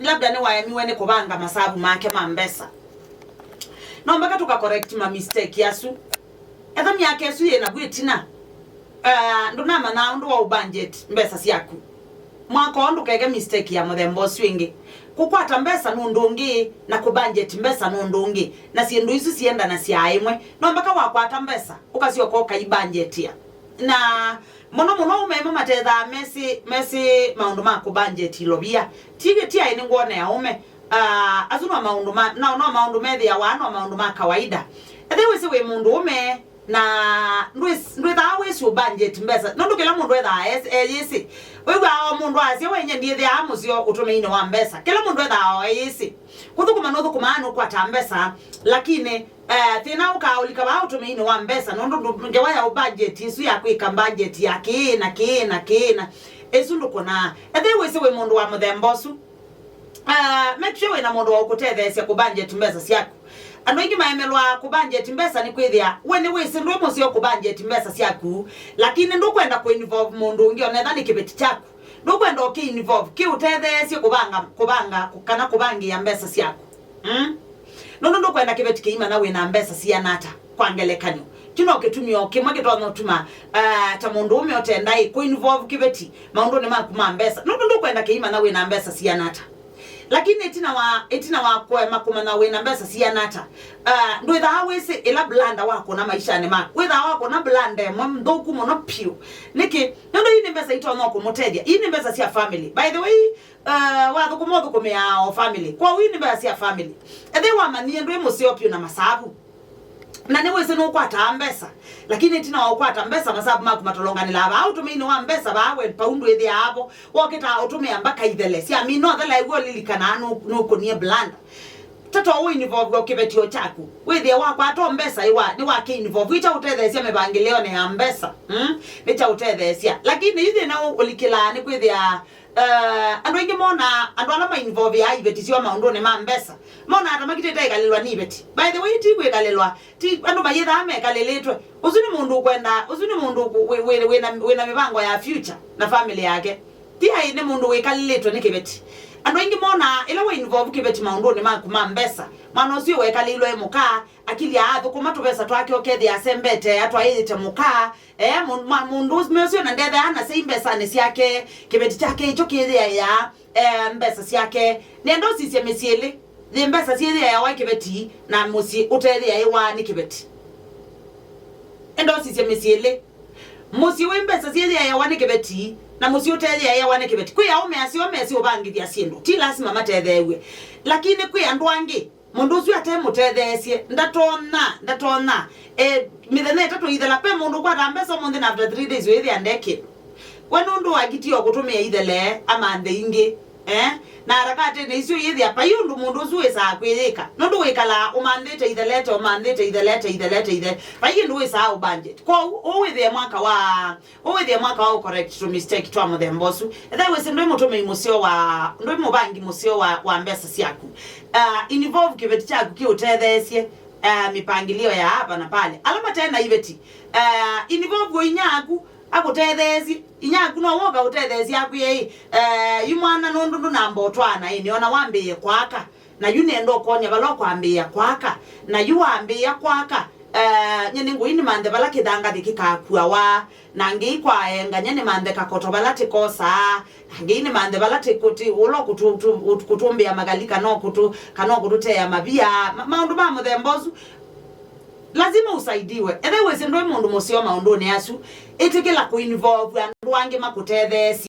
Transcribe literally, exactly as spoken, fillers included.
labda nĩwaemiwe nĩ kũvanga masavu make ma mbesa. No mpaka tũka correct ma mistake asu. Etha myaka ĩsu yĩ navu ĩtina, ah, ndũnamanyaa ũndũ wa ũbudget mbesa syaku. Mwaka ũũ ndũkeke mistake ya mũthemba ũsu ĩngĩ. Kũkwata mbesa nĩ ũndũ ũngĩ, na kũbudget mbesa nĩ ũndũ ũngĩ, na syĩndũ isu siendanasyaa ĩmwe. No mpaka wakwata mbesa, ũkasyoka ũkaibudgetia. Na mũno mũno aũme mo matethaa mesĩ, mesĩ maũndũ ma kũbudget ilovia. Ti, ti aĩ nĩngwonea aũme. Ah, asu no maũndũ ma, no, no maũndũ methĩawa, no maũndũ ma kawaida. Ethĩwa wĩsĩ wĩ mũndũ ũme, na ndwĩs-, ndwĩthaa wĩsĩ ũbudget mbesa, nũndũ kĩla mũndũ ethaa es-, eyĩsĩ. Wĩw'aa o mũndũ asya, "We, nye ndiĩthĩaa mũseo ũtũmĩinĩ wa mbesa." Kĩla mũndũ ethaa o eyĩsĩ. Kũthũkũma nũthũkũmaa nũkwata mbesa, lakini, eh, thĩna ũkaũlika vaa ũtũmĩinĩ wa mbesa, nũndũ ndũ-, ngewa ya ũbudget ĩsu ya kwĩka budget ya kĩĩ na kĩĩ na kĩĩ na ĩsu ndũkũnaa. Ethĩwa wĩsĩ wĩ mũndũ wa mũthemba ũsu, ah, make sure wĩna mũndũ wa ũkũtetheesya kũbudget mbesa syaku. Andũ aingĩ maemelwa kũbudget mbesa nĩ kwĩthĩa we nĩwĩsĩ ndwĩ mũseo kũbudget mbesa syaku, lakini ndũkwenda kũinvolve mũndũ ũngĩ, onetha nĩ kĩveti kyaku. Ndũkwenda ũkĩinvolve kĩũtetheesye kũvanga, kũvanga, kana kũvangĩĩa mbesa syaku. Mm? Nũndũ ndũkwenda kĩveti kĩimanya wĩna mbesa siana ata. Kwa ngelekany'o, kyu no kĩtumio kĩmwe kĩtonya ũtuma, ah, ta mũndũ ũme ũtendaĩ kũinvolve kĩveti maũndũnĩ maku ma mbesa, nũndũ ndũkwenda kĩimanya wĩna mbesa siana ata. Lakini ĩtina wa, ĩtina wa kũema kũmanya wĩna mbesa siana ata, ah, ndwĩthaa wĩsĩ ĩla blanda wakũna maishanĩ maku. Wĩthaa wakũna blanda ĩmwe nthũku mũno piũ. Nĩkĩ? Nũndũ ii nĩ mbesa itonya kũmũtethya. Ii nĩ mbesa sya family. By the way, uh, wathũkũma ũthũkũmĩaa o family. Kwoou ii nĩ mbesa sya family. Ethĩwa wamanyie ndwĩ mũseo piũ na masavu, na nĩwĩsĩ nũkwataa mbesa, lakini ĩtina wa ũkwata mbesa, masavu maku matolonganĩlaa vaa ũtũmĩinĩ wa mbesa vaa we pau ndwĩthĩaa vo. Wokĩtaa ũtũmĩa mbaka ithele sya mina ũthela ĩw'o ũlilikanaa nũ-, nũkũnie blanda. Tata ũinvolve o kĩvetio kyaku. Wĩthĩe wakwata o mbesa, ĩwa, nĩwakĩinvolve. Ĩkya ũtetheesya mĩvangĩlĩonĩ ya mbesa. Mm? Nĩkya ũtetheesya. Lakini yu thĩna ũ-, ũlikĩlaa nĩ kwĩthĩa, eh, andũ aingĩ monaa andũ ala mainvolveaa iveti syoo maũndũnĩ ma mbesa, monaa ta makitĩte ĩkalĩlwa nĩ iveti. By the way, ti kwĩkalĩlwa, ti andũ mayĩthaa mekalĩlĩtwe. Ũsu nĩ mũndũ ũkwenda, ũsu nĩ mũndũ ũkũ-, wĩ, wĩ, wĩna, wĩna mĩvango ya future na family yake. Ti aĩ nĩ mũndũ wĩkalĩlĩtwe nĩ kĩveti. Andũ aingĩ monaa ĩla wĩ involve kĩveti maũndũnĩ maku ma mbesa, mwana ũsu wekalĩilwe e mũka, akili aathũkũma tũvesa twake ũkethĩa asembete atwaĩĩte mũka, eh, mũ-, ma-, mũndũ ũs-, me ũsu na ndethea na sei mbesanĩ syake, kĩveti kyake ĩkyo kĩyĩaĩaa, eh, mbesa syake. Nenda ũsisye mĩsyĩ ĩlĩ, yĩ mbesa syĩyĩaĩawa nĩ kĩveti na mũsyĩ ũteyĩaĩwa nĩ kĩveti. Enda ũsisye mĩsyĩ ĩlĩ. Mũsyĩ wĩ mbesa syĩyĩaĩawa nĩ kĩveti, na mũsyĩ ũteyĩaĩawa nĩ kĩveti. Kwĩ aũme aseo mesĩ ũvangĩthya syĩndũ, ti lasima matetheew'e. Lakini kwĩ andũ angĩ, mũndũ ũsu ate mũtetheesye, ndatonya, ndatonya. E, mĩthenya ĩtatũ ĩthela, ve mũndũ ũkwataa mbesa ũmũnthĩ na after three days wĩthĩa nde kĩndũ. We nũndũ wakitie o kũtũmĩa ithele, amanthe ingĩ. Eh? Na harakatĩnĩ isu yĩthĩa, vai ũndũ mũndũ ũsu wĩsaa kwĩyĩka. Nũndũ wĩkalaa ũmanthĩte ithelete, ũmanthĩte ithelete, ithelete, ithe. Vai kĩndũ wĩsaa ũ budget. Kwoou, ũwĩthĩe mwaka wa, ũwĩthĩe mwaka wa ũ correct tũ mistake twa mũthemba ũsu. Ethĩwa wĩsĩ ndwĩ mũtũmĩi mũseo wa, ndwĩ mũvangi mũseo wa, wa mbesa syaku. Ah, involve kĩveti kyaku kĩũtetheesye, ah, mĩpangĩlĩo ya hapa na pale. Ala mate na iveti, ah, involve o inyia aku, akũtetheesye. Inyia aku no woka ũtetheesye akwĩe, "Ĩ, eh, yu mwana nũndũ ndũnamba ũtwaana ĩnĩ, ona wambĩĩe kwaka. Na yu nenda ũkwony'a vala ũkwambĩĩa kwaka. Na yu wambĩĩa kwaka, eh, nye nĩngũi nĩmanthe vala kĩthangathĩ kĩkakuawa. Na ngĩi kwaenga, nye nĩmanthe kakoto vala tĩkosaa. Na ngĩi nĩmanthe vala tĩ-, kũtĩ-, ũla ũkũtũ-, tũ-, ũt-, kũtũmbĩa magali kana ũkũtũ-, kana ũkũtũtea mavia." Ma-, maũndũ ma mũthemba ũsu. Lazima usaidiwe. Ethĩwa wĩsĩ ndwĩ mũndũ mũseo maũndũnĩ asu, ĩtĩkĩla kũinvolve andũ angĩ makũtetheesye.